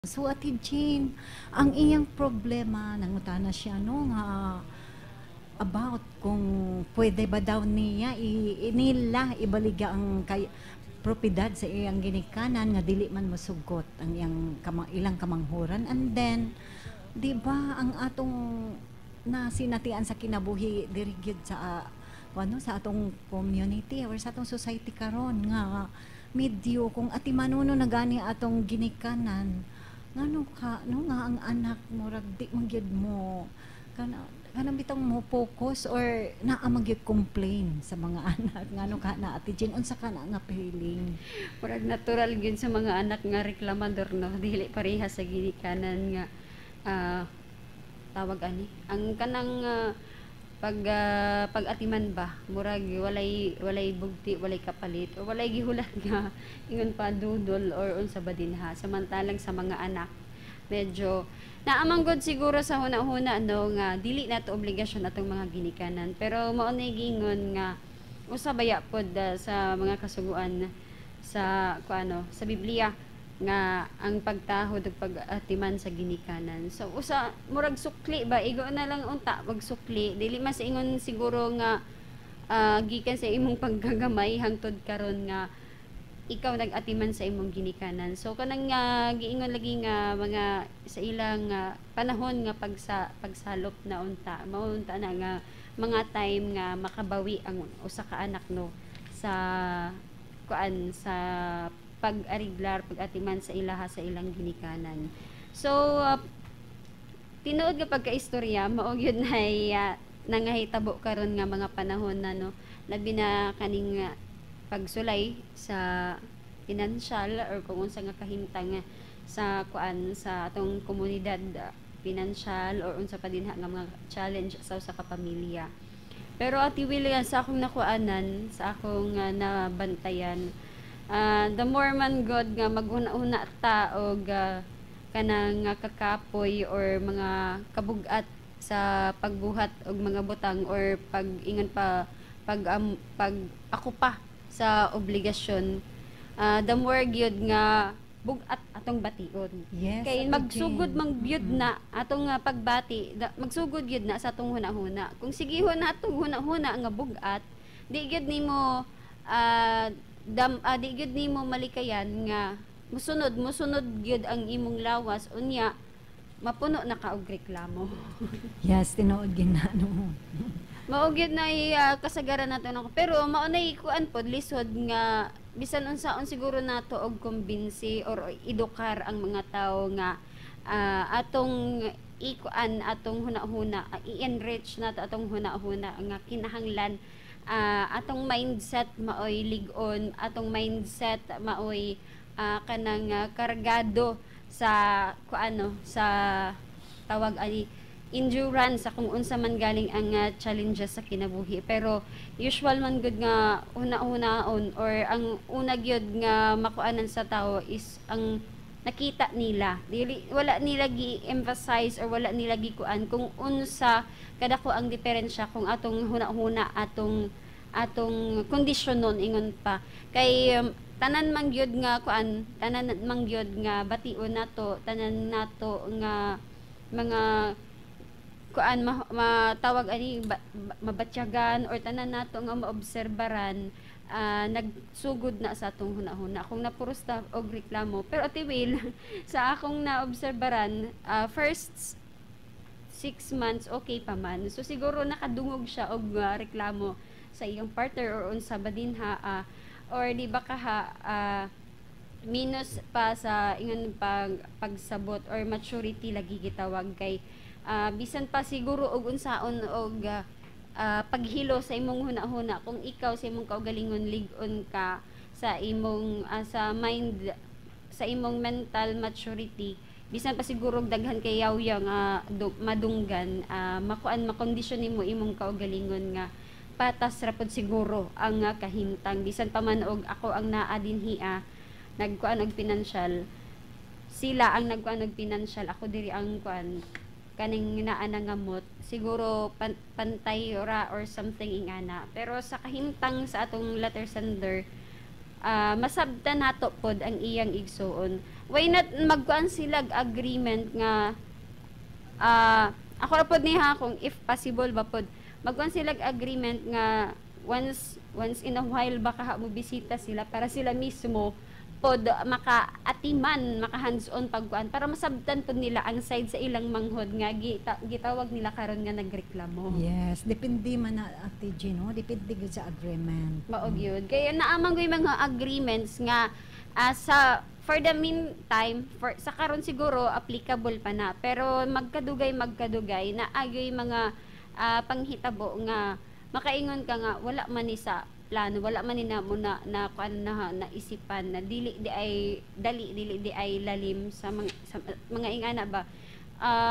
So Ate Jean, ang iyang problema, nangutana siya, no, nga about kung pwede ba daw niya nila ibaligya ang kay propiedad sa iyang ginikanan nga dili man mosugot ang iyang ilang kamanghuran. And then, di ba, ang atong nasinatian sa kinabuhi diri gyud sa ano, sa atong community or sa atong society karon nga medyo kung atimanuno na gani atong ginikanan, ngano ka, no, nga ang anak murag di man gyud mo kana kanang bitong mo focus or naa man gyud complain sa mga anak. Ngano ka na, Ate Jean? Unsa ka na nga feeling? Murag natural gyud sa mga anak nga reklamador, no, dili pareha sa ginikanan nga tawag ani ang kanang pag-atiman ba, murag walay bugti, walay kapalit or walay gihulat nga ingon pa dudol or unsa ba dinha, samantalang sa mga anak medyo naamang god siguro sa huna-huna, no, nga dili nato obligasyon atong mga ginikanan. Pero mao na gingon nga usa baya pod sa mga kasuguan sa kuano, sa Biblia, nga ang pagtahod ug pag-atiman sa ginikanan. So usa murag sukli ba, igo na lang unta magsukli, dili mas ingon siguro nga gikan sa imong pagkagamay hangtod karon nga ikaw nag-atiman sa imong ginikanan. So kanang giingon lagi nga mga sa ilang panahon nga pagsalop na unta, mao unta na nga mga time nga makabawi ang usa ka anak, no, sa kuan, sa pag-ariglar, pag-atiman sa ilaha, sa ilang ginikanan. So tinuod nga pagkaistorya, mao gyud nay nangahitabo karon nga mga panahon na, no, labi na kaning pagsulay sa financial or kung unsa nga kahimtang sa kuan, sa atong komunidad, financial or unsa pa dinha nga mga challenge sa usa ka pamilya. Pero Ate Willie, sa akong nakuanan, sa akong nabantayan, the more man god nga maghuna-huna ta og kanang kakapoy or mga kabugat sa pagbuhat og mga butang or pag ingon pa pag ako pa sa obligasyon, the more gyud nga bug-at atong bation. Kay Ate magsugod Jane. mang gyud na atong pagbati, magsugod gyud na sa atong huna-huna. Kung sigihon na atong huna-huna nga bug-at, di gyud nimo di gyud nimo malikayan nga musunod gyud ang imong lawas, unya mapuno na ka og reklamo. Yes, tinuod gyud na, no. Mao gyud na kasagaran nato nako. Pero mao na kuan pod, lisod nga bisan unsaon siguro nato og kumbinsi or edukar ang mga tawo nga atong ikuan atong huna-huna, i-enrich nato atong huna-huna nga kinahanglan atong mindset maoy lig-on, atong mindset maoy kanang kargado sa kuano, sa tawag ani, endurance sa kung unsa man galing ang challenges sa kinabuhi. Pero usual man gud nga huna-hunaon or ang una gyud nga makuanan sa tao is ang nakita nila. Dili, wala nila gi-emphasize or wala nila gikuan kung unsa kadako ang diferensya kung atong huna-huna, atong kondisyon nun ingon pa. Kay tanan man gyud nga kuan, tanan man gyud nga bation nato, tanan nato nga mga kuan, matawag ani ba, mabatyagan or tanan nato nga maobserbaran, nagsugod na sa atong hunahuna kung napuros ta og reklamo. Pero Ate Will, sa akong naobserbaran, first 6 months okay pa man. So siguro nakadungog siya og reklamo sa iyong partner or unsa ba dinha, or di ba kaha minus pa sa ingon pagsabot or maturity lagi gitawag. Kay bisan pa siguro og unsaon og paghilo sa imong hunahuna, kung ikaw sa imong kaugalingon lig-on ka sa imong sa mind, sa imong mental maturity, bisan pa siguro og daghan kay yawya nga madunggan, makuan, makondisyon nimo imong kaugalingon nga patas ra pod siguro ang kahimtang, bisan pa man og ako ang naa dinhia nagkuan og financial, sila ang nagkuan og financial, ako diri ang kuan kaning naa nangamot, siguro pantay ra or something ingana. Pero sa kahimtang sa atong letter sender, Masabtan nato pod ang iyang igsuon. Why not magkuan sila agreement nga ako ra pod niya kung if possible ba pod magkuan sila agreement nga once once in a while baka mo bisita sila para sila mismo pod maka-atiman, maka hands-on pagkuan para masabtan pod nila ang side sa ilang manghod nga gitawag nila karon nga nagreklamo. Yes, depende man na, Ate Jean, no? Depende gyud sa agreement. Mao gyud. Kaya naa man gyud mga agreements nga sa for the meantime, for sa karon siguro applicable pa na, pero magkadugay magkadugay na agoy mga panghitabo nga makaingon ka nga wala man ni sa plano, wala man ni na mo na na kuan na naisipan na dili di ay dali, dili di ay lalim sa mga ingana ba.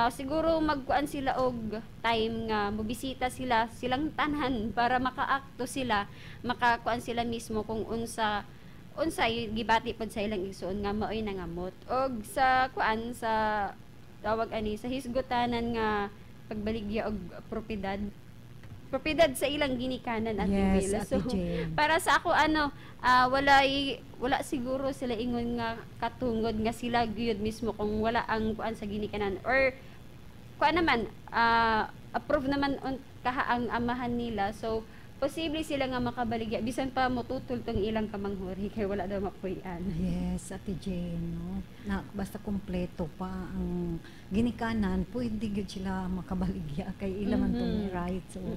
Siguro magkuan sila og time nga mobisita sila silang tanan para makaakto sila, makakuan sila mismo kung unsa unsay gibati pod sa ilang igsuon nga maoy nangamot og sa kuan, sa tawag ani, sa hisgutanan nga pagbaligya og propiedad propiedad sa ilang ginikanan, Ate Yes, Will. Ate So Jane. Para sa ako ano, wala siguro sila ingon nga katungod nga sila gyud mismo kung wala ang kuan sa ginikanan or kuan naman, approve naman on kaha ang amahan nila, so posible sila nga makabaligya bisan pa motutol tong ilang kamanghuri kay wala daw mapuy-an. Yes, Ate Jane, no? Na, basta kumpleto pa ang ginikanan, pwede gyud sila makabaligya kay ila man tong rights o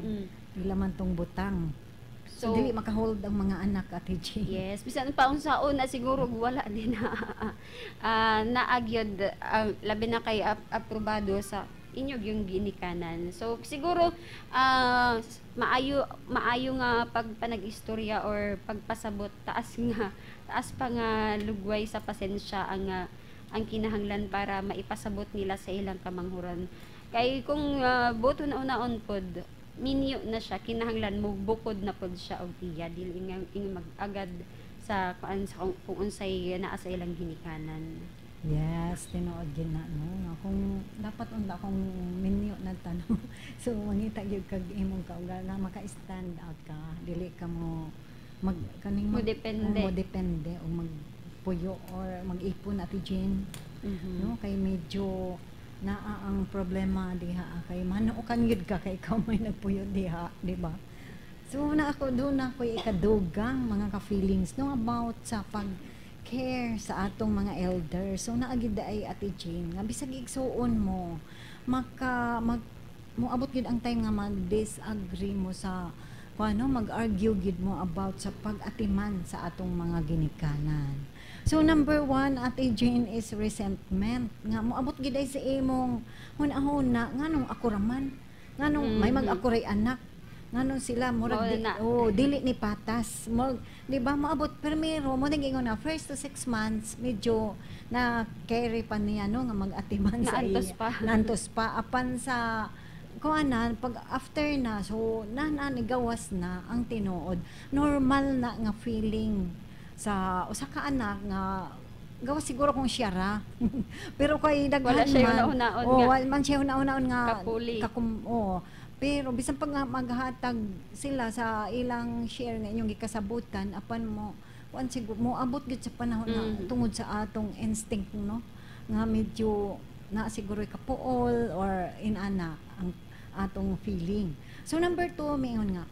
ila man tong butang. So, So, dili makahold ang mga anak, Ate Jane. Yes, bisan pa unsaon na siguro wala din na naagyod, labi na kay aprobado sa inyog yung ginikanan. So siguro maayo maayo nga pagpanag-istorya or pagpasabot, taas nga taas pa nga lugway sa pasensya ang kinahanglan para maipasabot nila sa ilang kamanghuran. Kay kung boto na unaon pod minyo na siya, kinahanglan mo bukod na pod siya og iya, dili nga ing mag-agad sa kuan sa kung unsay naa sa ilang ginikanan. Yes, tinuod gyud na, no. Nga kung dapat unta kung minyo na tanong. So mangita gyud kag imong kauga na maka-stand out ka, dili ka mo mag kaning mo depende. Mo depende o magpuyo or mag-ipon, Ate Jane. No, kay medyo naa ang problema diha kay manuokan gyud ka kay ikaw may nagpuyo diha, di ba? So na ako doon na ako ikadugang mga ka-feelings, no, about sa pag care sa atong mga elders. So naagid ay, Ate Jane, nga bisag igsuon mo maka mag moabot gyud ang time nga mag-disagree mo sa kung ano, mag-argue gyud mo about sa pag-atiman sa atong mga ginikanan. So number one, Ate Jane, is resentment. Nga moabot gyud ay sa imong hunahuna, nganong ako raman, nganong may mag-ako ray anak, nganong sila murag Mao di, na. Oh, dili ni patas. Mo, di ba, moabot primero mo naging na first to 6 months medyo na carry pa niya, no, nga mag-atiman sa Naantos iya. pa. Naantos pa apan sa kuanan pag after na, so na na nigawas na ang tinuod normal na nga feeling sa usa ka anak nga gawas siguro kung siya ra, pero kay daghan Wala siya man una-unaon oh, nga. Wala man siya una-unaon nga Kapuli. Kakum, oh. Pero bisan pag nga maghatag sila sa ilang share nga inyong gikasabutan, apan mo kuan siguro mo abot gyud sa panahon na tungod sa atong instinct, no, nga medyo na siguro kapuol or inana ang atong feeling. So number two, maingon nga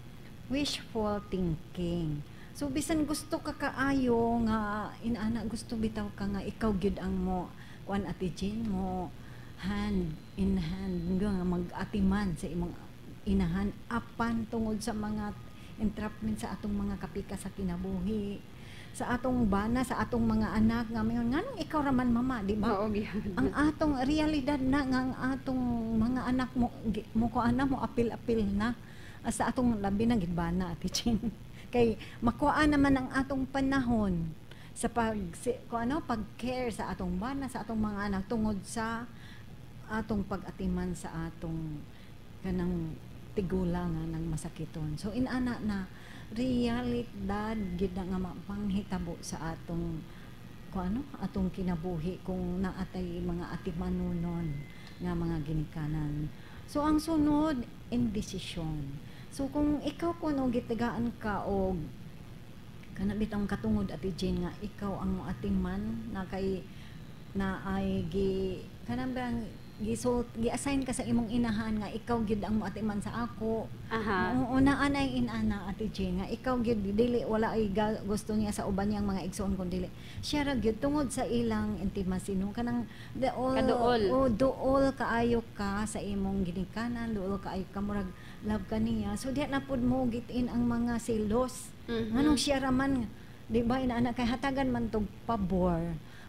wishful thinking. So bisan gusto ka kaayo nga inana, gusto bitaw ka nga ikaw gyud ang mo kuan, Ate Jane, mo hand in hand nga mag-atiman sa imong inahan, apan tungod sa mga entrapment sa atong mga kapika sa kinabuhi, sa atong bana, sa atong mga anak nga mayon nganong ikaw raman, mama, di ba? Mao gyud. Ang atong realidad na nga ang atong mga anak mo mo kuan na, mo apil-apil na sa atong labi na gid bana, Ate Chin, kay makuha naman ang atong panahon sa pag si, kung ano, pag-care sa atong bana, sa atong mga anak, tungod sa atong pag-atiman sa atong kanang tigulang nga nang masakiton. So inana na realidad gid na nga mapanghitabo sa atong kung ano, atong kinabuhi kung naatay mga atimanunon nga mga ginikanan. So ang sunod, indecision. So kung ikaw kuno gitagaan ka og Kana bitong katungod, Ate Jane, nga ikaw ang atiman na kay na ay gi kanang bang gisult gi-assign ka sa imong inahan nga ikaw gyud ang moatiman sa ako. Oo, naa na yung inana, Ate Jane, nga ikaw gyud, dili wala ay gusto niya sa uban niyang mga igsoon kun dili siya ra gyud tungod sa ilang intimacy, no, kanang the all. Kaduol. Oh, duol kaayo ka sa imong ginikanan, duol kaayo ka, murag love ka niya. So diha na pud mo gitin ang mga selos. Nganong siya raman, di ba, inaana kay hatagan man tog pabor.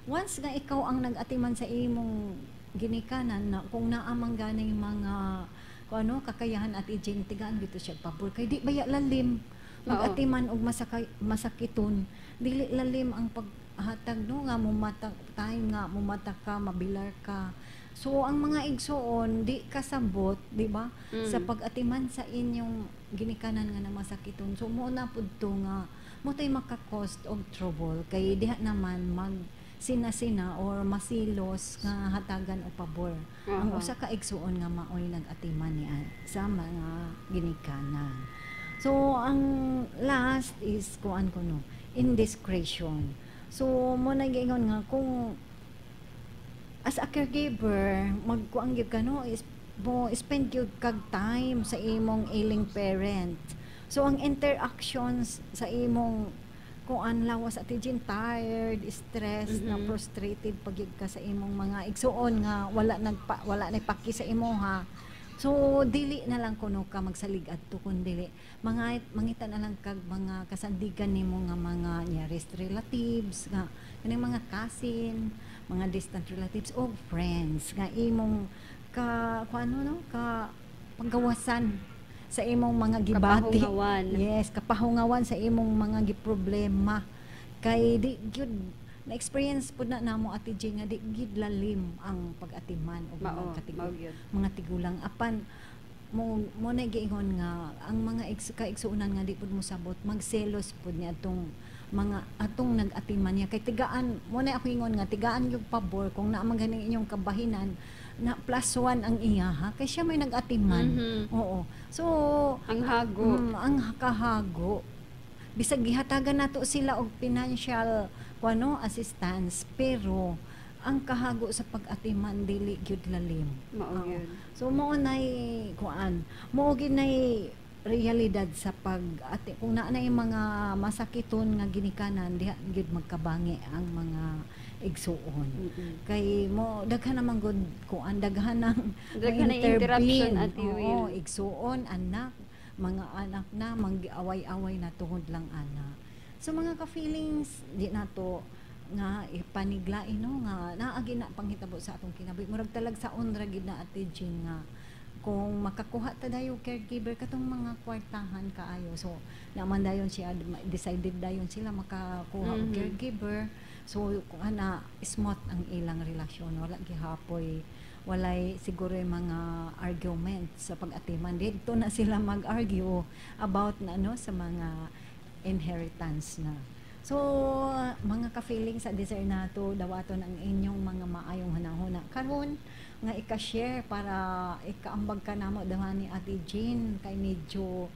Once nga ikaw ang nag-atiman sa imong ginikanan na kung naa man ganay mga kung ano kakayahan at ijin, tigaan bitaw siya pabor kay di baya lalim mag-atiman og masakay masakiton, dili lalim ang paghatag, no, nga mumata time nga mumata ka, mabilar ka. So ang mga igsuon di kasabot, di ba, sa pag-atiman sa inyong ginikanan nga na masakiton. So mo na pud to nga mo tay maka-cause og trouble kay diha naman mag sina-sina or masilos nga hatagan o pabor ang usa ka igsuon nga maoy nag-atiman niya sa mga ginikanan. So ang last is kuan ko, no, indiscretion. So mo na giingon nga kung as a caregiver magkuang gyud ka, no, is mo spend gyud kag time sa imong ailing parent. So ang interactions sa imong kuan lawas, Ate Jean, tired, stressed, na frustrated pag gyud ka sa imong mga igsuon nga wala nagpa wala nagpaki sa imo ha. So dili na lang kuno ka magsalig adto kun dili mga mangita na lang kag mga kasandigan nimo nga mga nearest relatives, nga kaning mga cousin, mga distant relatives o friends nga imong ka kung ano, no, ka paggawasan sa imong mga gibati. Kapahungawan. Yes, kapahungawan sa imong mga giproblema. Kay di gyud na experience pud na namo, Ate Jane, nga di gyud lalim ang pag-atiman og mga Mao, mao gyud. Mga tigulang, apan mo mo na giingon nga ang mga kaigsuonan nga di pud mo sabot, magselos pud niya atong mga atong nag-atiman niya kay tigaan mo na. Ako ingon nga tigaan yung pabor kung naa man ganing inyong kabahinan na plus one ang iya ha, kay siya may nag-atiman. Oo, so Ang hago. Ang kahago. Bisag gihatagan nato sila og financial kuano assistance, pero ang kahago sa pag-atiman dili gyud lalim. Mao Oo. gyud. So mao nay kuan, mao gyud nay realidad sa pag ati kung naa na yung mga masakiton nga ginikanan, diha gyud magkabangi ang mga igsuon. Kay mo daghan naman gud kuan, daghan ng Daghan ng interruption, ma-intervene. Ate Oo, Will. igsuon, anak, mga anak na mang-away-away na tungod lang ana. So mga ka-feelings, di nato nga ipaniglain, no, nga naagi na panghitabo sa atong kinabuhi. Murag talagsaon ra gid na, Ate Jean, nga kung makakuha ta dayo caregiver katong mga kwartahan kaayo. So naman dayon siya decided dayon sila makakuha og caregiver. So kung ana smooth ang ilang relasyon, wala gihapoy walay siguro yung mga argument sa pag-atiman. Dito na sila mag-argue about na ano sa mga inheritance na. So, mga ka-feeling sa desire nato, dawaton ang inyong mga maayong hunahuna karon nga ika-share para ikaambag ka namo dawa ni Ate Jean kay medyo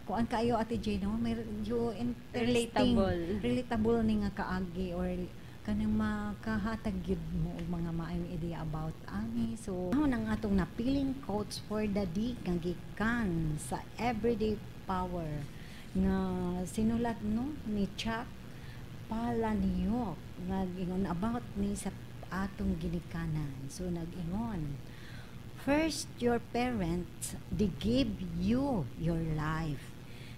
kuan kayo, Ate Jane, no, medyo interesting. Relatable. Relatable ni nga kaagi or kanang makahatag gyud mo og mga maayong ideya about ani. So mao nang atong napiling quotes for the day nga gikan sa Everyday Power nga sinulat, no, ni Chuck Palahniuk nga ingon about ni sa atong ginikanan. So nag-ingon, "First, your parents, they give you your life,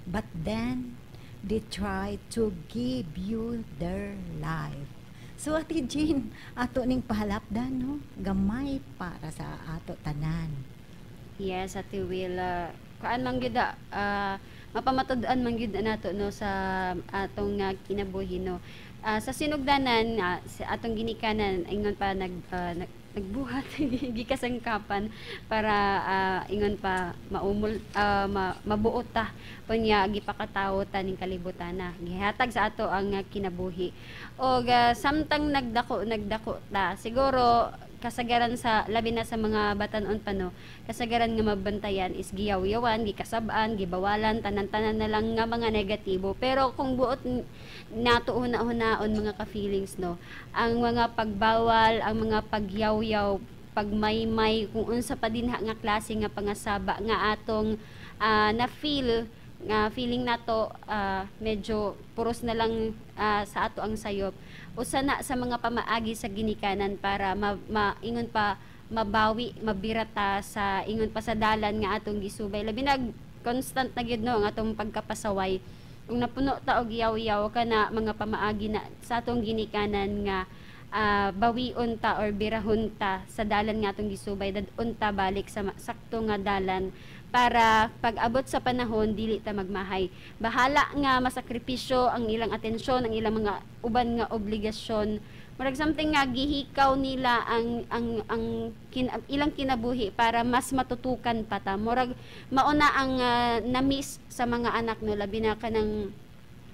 but then they try to give you their life." So Ate Jean, ato ning pahalapdan, no, gamay para sa ato tanan. Yes, Ate Will. Kuan man gyud mapamatud-an man gyud nato, no, sa atong kinabuhi, no. Sa sinugdanan, sa atong ginikanan ingon pa nagbuhat gikasangkapan para ingon pa maumol mabuot ta, unya gipakatawo ta ning kalibutan na gihatag sa ato ang kinabuhi. Og samtang nagdako nagdako ta siguro Kasagaran sa, labi na sa mga batan-on pa, no, kasagaran nga mabantayan is giyawyawan, gikasab-an, gibawalan, tanan-tanan na lang nga mga negatibo. Pero kung buot nato huna-hunaon, mga ka-feelings, no, ang mga pagbawal, ang mga pagyawyaw, pagmaymay, kung unsa pa dinha nga klase nga pangasaba nga atong na feel nga feeling nato medyo puros na lang sa ato ang sayop, usa na sa mga pamaagi sa ginikanan para maingon pa mabawi, mabirata sa ingon pa sa dalan nga atong gisubay, labi nag constant na gyud, no, ang atong pagkapasaway. Kung napuno ta og yaw-yaw, kana mga pamaagi na sa atong ginikanan nga bawion ta or birahon ta sa dalan nga atong gisubay, dad-on ta balik sa sakto nga dalan para pag-abot sa panahon dili ta magmahay. Bahala nga masakripisyo ang ilang atensyon, ang ilang mga uban nga obligasyon, murag something nga gihikaw nila ang ilang kinabuhi para mas matutukan pa ta. Murag mauna ang na-miss sa mga anak, no, labi na kanang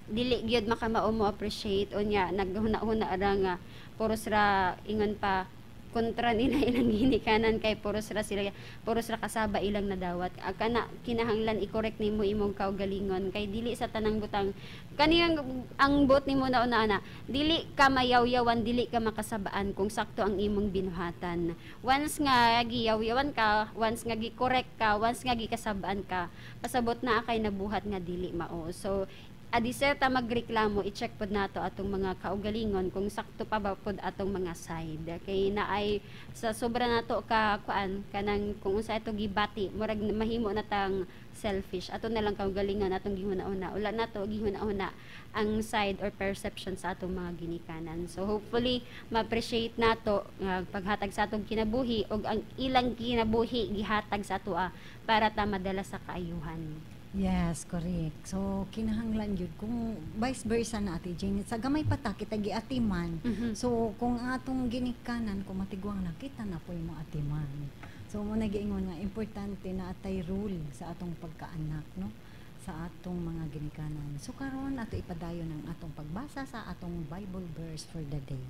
dili gyud makamao mo appreciate unya naghuna-huna ra nga puros ra ingon pa kontra nila ilang ginikanan kay puros ra sila, puros ra kasaba ilang nadawat. Kana kinahanglan i-correct nimo imong kaugalingon kay dili sa tanang butang kaniyang ang buot nimo na una ana, dili ka mayawyawan, dili ka makasabaan kung sakto ang imong binuhatan. Once nga giyawyawan ka, once nga gi-correct ka, once nga gikasabaan ka, pasabot na kay nabuhat nga dili mao. So adiser ta magreklamo, i-check pod nato atong mga kaugalingon kung sakto pa ba pod atong mga side, kay naay sa sobra nato ka kuan kanang kung unsa ato gibati, murag mahimo na tang selfish. Ato na lang kaugalingon atong gihuna-huna, wala nato gihuna-huna ang side or perception sa atong mga ginikanan. So hopefully ma-appreciate nato nga paghatag sa atong kinabuhi ug ang ilang kinabuhi gihatag sa atoa para ta madala sa kaayuhan. Yes, correct. So, kinahanglan yun. Kung vice versa na, Ate Jane, sa gamay pa ta, kita giatiman. So, kung atong ginikanan, kung matigwang na, kita na po mo atiman. So, mo nagiingon nga, importante na atay rule sa atong pagkaanak, no? Sa atong mga ginikanan. So, karon ato ipadayon ang atong pagbasa sa atong Bible verse for the day.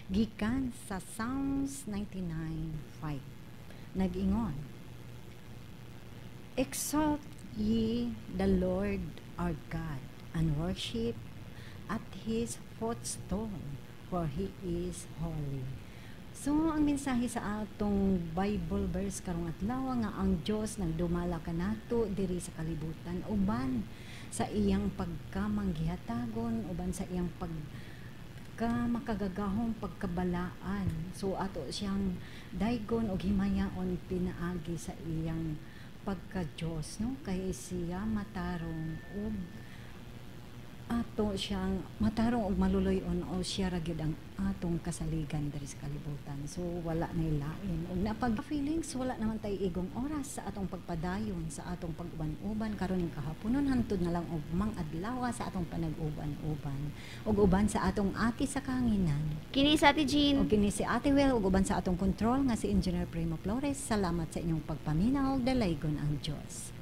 Gikan sa Psalms 99:5. Nag-ingon, "Exalt ye the Lord our God and worship at His footstool, for He is holy." So, ang mensahe sa atong Bible verse karong adlaw nga ang Dios nagdumala kanato diri sa kalibutan uban sa iyang pagkamanggihatagon, uban sa iyang pagka makagagahong pagkabalaan. So ato siyang daygon og himayaon pinaagi sa iyang pagka-Diyos, no? Kay siya matarong ug ato siyang matarong ug maluloy-on o siya ra gyud ang atong kasaligan diri sa kalibutan. So wala nay lain. Ug napag feelings, wala naman tay igong oras sa atong pagpadayon sa atong pag-uban-uban karon ning kahaponon, hantod na lang og mang-adlaw sa atong panag-uban-uban. Ug uban sa atong ati sa kahanginan. Kini sa Ate Jean. Ug kini si Ate Will ug uban sa atong control nga si Engineer Primo Flores. Salamat sa inyong pagpaminaw. Dalaygon ang Dios.